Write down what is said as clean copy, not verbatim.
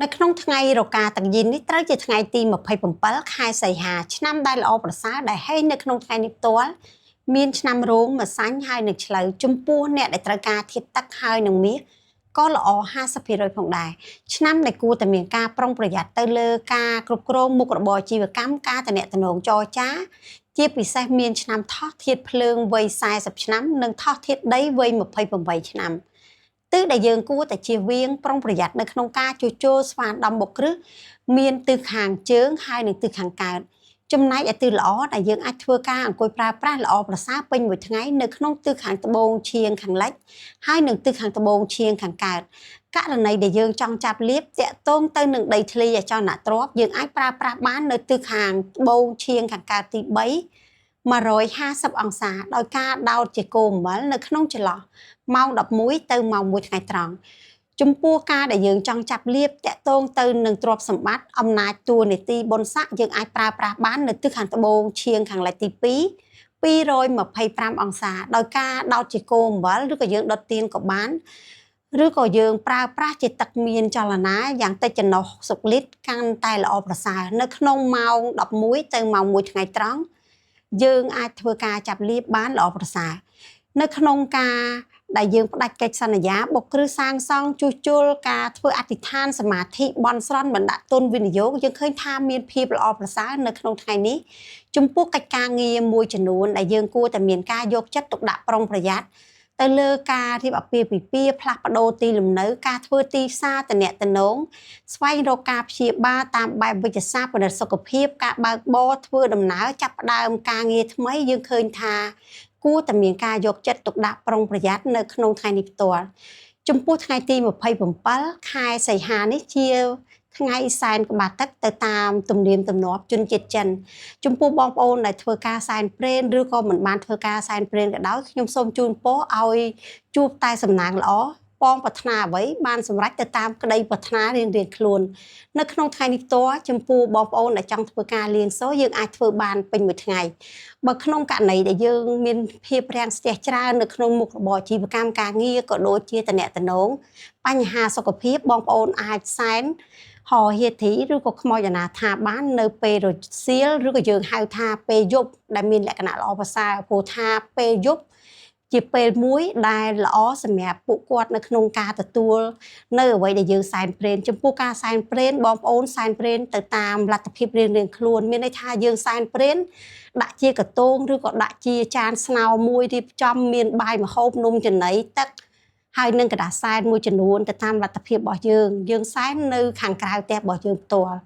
នៅក្នុងថ្ងៃរកាទឹកយិននេះត្រូវជាថ្ងៃទី27ខែសីហាឆ្នាំដែលល្អប្រសើរដែលហេងនៅក្នុងថ្ងៃនេះផ្ទាល់មានឆ្នាំរោងម្សាញ់ហើយនឹងឆ្លូវចំពោះអ្នកដែលត្រូវការធាតុទឹកហើយនឹងមាសក៏ល្អ50%ផងដែរឆ្នាំដែលគួរតែមានការប្រុងប្រយ័ត្នទៅលើការគ្រប់គ្រងមុខរបរអាជីវកម្មការតំណែងចរចាជាពិសេសមានឆ្នាំថោះធាតុភ្លើងវ័យ40ឆ្នាំនិងថោះធាតុដីវ័យ28ឆ្នាំទិសដែលយើងគួរតែជៀសវាងប្រុងប្រយ័ត្ននៅក្នុងការជួសជុលស្វានដំបុកគ្រឹះមានទិសខាងជើងហើយនិងទិសខាងកើតចំណែកឯទិសល្អដែលយើងអាចធ្វើការអង្គុយប្រើប្រាស់ល្អប្រសើរពេញមួយថ្ងៃនៅក្នុងទិសខាងត្បូងឈៀងខាងលិចហើយនិងទិសខាងត្បូងឈៀងខាងកើតករណីដែលយើងចង់ចាប់លៀបតាក់ទងទៅនឹងដីធ្លីអចលនទ្រព្យយើងអាចប្រើប្រាស់បាននៅទិសខាងត្បូងឈៀងខាងកើតទី3 150អង្សាដោយការដោតជាគោអំបិលនៅក្នុងចន្លោះម៉ោង11ទៅម៉ោង1ថ្ងៃត្រង់ចំពោះការដែលយើងចង់ចាប់លៀបតាក់ទងទៅនឹងទ្រព្យសម្បត្តិអំណាចតួនាទីបុណ្យស័ក្តិយើងអាចប្រើប្រាស់បាននៅទិសខាងត្បូងឈៀងខាងលិចទី2 225អង្សាដោយការដោតជាគោអំបិលឬក៏យើងដុតទៀនក៏បានឬក៏យើងប្រើប្រាស់ជាទឹកមានចលនាយ៉ាងតិចចំណុះ60លីត្រកាន់តែល្អប្រសើរនៅក្នុងម៉ោង11ទៅម៉ោង1ថ្ងៃត្រង់យើងអាចធ្វើការចាប់លៀបបានល្អប្រសើរនៅក្នុងការដែលយើងផ្ដាច់កិច្ចសន្យាបុកគ្រឹះសាងសង់ជួសជុលការធ្វើអធិដ្ឋានសមាធិបន់ស្រន់បណ្ដាក់ទុនវិនិយោគយើងឃើញថាមានភាពល្អប្រសើរនៅក្នុងថ្ងៃនេះចំពោះកិច្ចការងារមួយចំនួនដែលយើងគួរតែមានការយកចិត្តទុកដាក់ប្រុងប្រយ័ត្នទៅលើការរៀបអាពាហ៍ពិពាហ៍ផ្លាស់ប្ដូរទីលំនៅការធ្វើទីផ្សារតំណតំណងស្វែងរកការព្យាបាលតាមបែបវិទ្យាសាស្ត្រពិនិត្យសុខភាពការបើកបរធ្វើដំណើរចាប់ផ្ដើមការងារថ្មីយើងឃើញថាគួរតែមានការយកចិត្តទុកដាក់ប្រុងប្រយ័ត្ននៅក្នុងថ្ងៃនេះផ្ទាល់ចំពោះថ្ងៃទី27ខែសីហានេះជាថ្ងៃសែនក្បាលទឹកទៅតាមទំនៀមទម្លាប់ជនជាតិចិនចំពោះបងប្អូនដែលធ្វើការសែនព្រេនឬក៏មិនបានធ្វើការសែនព្រេនក៏ដោយខ្ញុំសូមជូនពរឲ្យជួបតែសំណាងល្អប៉ងប្រាថ្នាអ្វីបានសម្រេចទៅតាមក្តីប្រាថ្នារៀងៗខ្លួននៅក្នុងថ្ងៃនេះផ្ទាល់ចំពោះបងប្អូនដែលចង់ធ្វើការលាងសូយើងអាចធ្វើបានពេញមួយថ្ងៃបើក្នុងករណីដែលយើងមានភាពរាំងស្ទះច្រើននៅក្នុងមុខរបរអាជីវកម្មការងារក៏ដូចជាតំណតំណងបញ្ហាសុខភាពបងប្អូនអាចសែនហហៀធីឬក៏ខ្មោចអនាថាបាននៅពេលរសៀលឬក៏យើងហៅថាពេលយប់ដែលមានលក្ខណៈល្អប្រសើរព្រោះថាពេលយប់ជាពេលមួយដែលល្អសម្រាប់ពួកគាត់នៅក្នុងការទទួលនៅអ្វីដែលយើងសែនព្រេនចំពោះការសែនព្រេនបងប្អូនសែនព្រេនទៅតាមលទ្ធភាពរៀងៗខ្លួនមានន័យថាយើងសែនព្រេនដាក់ជាកតងឬក៏ដាក់ជាចានស្នោមួយរៀបចំមានបាយម្ហូបនំចំណីទឹកហើយនឹងក្រដាសសែនមួយចំនួនទៅតាមលទ្ធភាពរបស់យើងយើងសែននៅខាងក្រៅផ្ទះរបស់យើងផ្ទាល់។